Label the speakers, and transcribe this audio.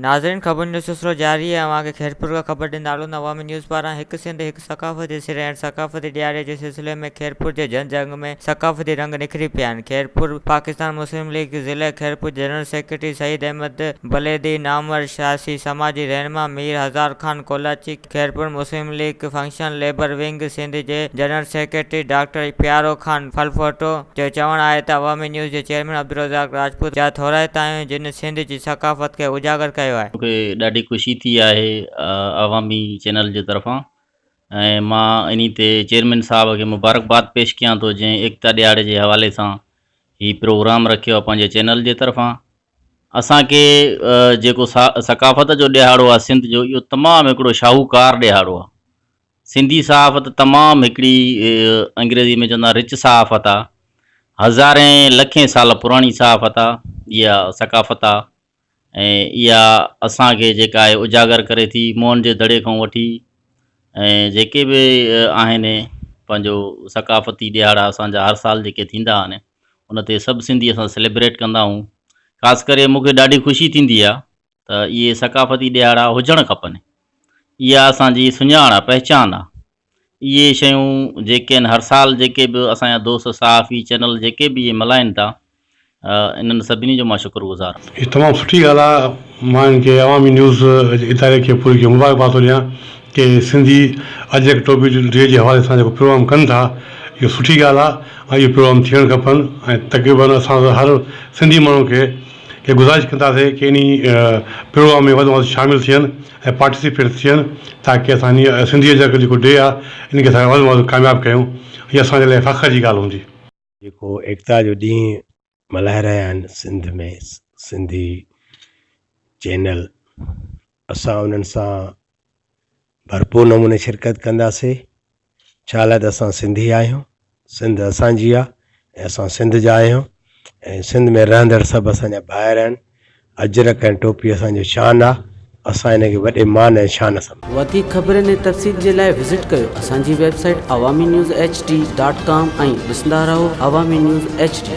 Speaker 1: ناظرين خبرن جو سلسلو جاري آهي اوهان کي خيرپور کان خبر ڏيندا هلون ته عوامي نيوز پاران هڪ سنڌ هڪ ثقافت جي سري هيٺ ثقافتي ڏهاڙي جي سلسلي ۾ خيرپور جي جهنگ جهنگ ۾ ثقافتي رنگ نکري پيا آهن خيرپور پاڪستان مسلم ليگ ضلعي خيرپور جي جنرل سيڪريٽري سعيد احمد بليدي نامور سياسي سماجي رهنما Mir Hazar Khan Kolachi Khairpur Muslim League functional labour wing Sindh جي general secretary doctor Pyaro Khan Phulpoto جو چوڻ آهي ته عوامي نيوز جي چيئرمين عبدالرزاق راجپوت جا ٿورائتا آهيون جن سنڌ جي ثقافت کي اجاگر ڪيو آهي.
Speaker 2: مون کي ڏاڍي خوشي ٿي آهي عوامي چينل جي طرفان ۽ مان انهي تي چيئرمين صاحب کي مبارڪباد پيش ڪيان ٿو جنهن ايڪتا ڏهاڙي جي حوالي سان هي پروگرام رکيو آهي پنهنجي چينل جي طرفان اسان کي جيڪو ثقافت جو ڏهاڙو آهي سنڌ جو اهو تمام هڪڙو شاهوڪار ڏهاڙو آهي سنڌي صحافت تمام هڪڙي انگريزي ۾ چوندا رچ صحافت آهي هزارين لکين سال پراڻي صحافت آهي اها ثقافت آهي ۽ اها اسان کي جيڪا آهي اجاگر ڪري ٿي موهن جي دڙي کان وٺي ۽ جيڪي به آهن پنهنجو ثقافتي ڏهاڙا اسان جا هر سال جيڪي ٿيندا آهن ان تي سڀ سنڌي اسان سيليبريٽ ڪندا آهيون خاص ڪري مون کي ڏاڍي خوشي ٿيندي آهي ته اهي ثقافتي ڏهاڙا هجڻ کپن اها اسان جي سڃاڻ آهي پهچان آهي اهي شيون جيڪي آهن هر سال جيڪي به اسان جا دوست صحافي چينل جيڪي به اهي ملهائن ٿا انهن سڀني جو مان شڪر گذار آهيان.
Speaker 3: هي تمام سٺي ڳالهه آ مان هن کي عوامي نيوز جي اداري کي پوري کي مبارڪباد ٿو ڏيان ڪي سنڌي اجرڪ ٽوپي ڊي جي حوالي سان جيڪو پروگرام ڪن ٿا اهو سٺي ڳالهه آ ۽ اهو پروگرام ٿيڻ کپن ۽ تقريبن اسان هر سنڌي ماڻهو کي کي گذارش ڪنداسي ڪي انهي پروگرام ۾ وڌ ۾ وڌ شامل ٿين ۽ پارٽيسپيٽ ٿين تاڪي اسان انهي سنڌي اجرڪ جيڪو ڊي آ ان کي اسان وڌ ۾ وڌ ڪامياب ڪيون هي اسان جي لاء فخر جي ڳالهه هوندي.
Speaker 4: جيڪو ايڪتا جو ڏينهن ملهائي رهيا آهن سنڌ ۾ سنڌي چينل اسان انهن سان ڀرپور نموني شرڪت ڪنداسي ڇا لاء ته اسان سنڌي آهيون سنڌ اسانجي آهي ۽ اسان سنڌ جا آهيون ۽ سنڌ ۾ رهندڙ سڀ اسانجا ڀائر آهن اجرڪ ۽ ٽوپي اسان جو شان آ، اسان ان کي وڏي مان ۽ شان سان.
Speaker 5: وڌيڪ خبرن ۽ تفصيل جي لاء وزٽ ڪيو اسان جي website Awami news H D dot com ۽ ڏسندا رهو عوامي نيوز ايڇ ڊي.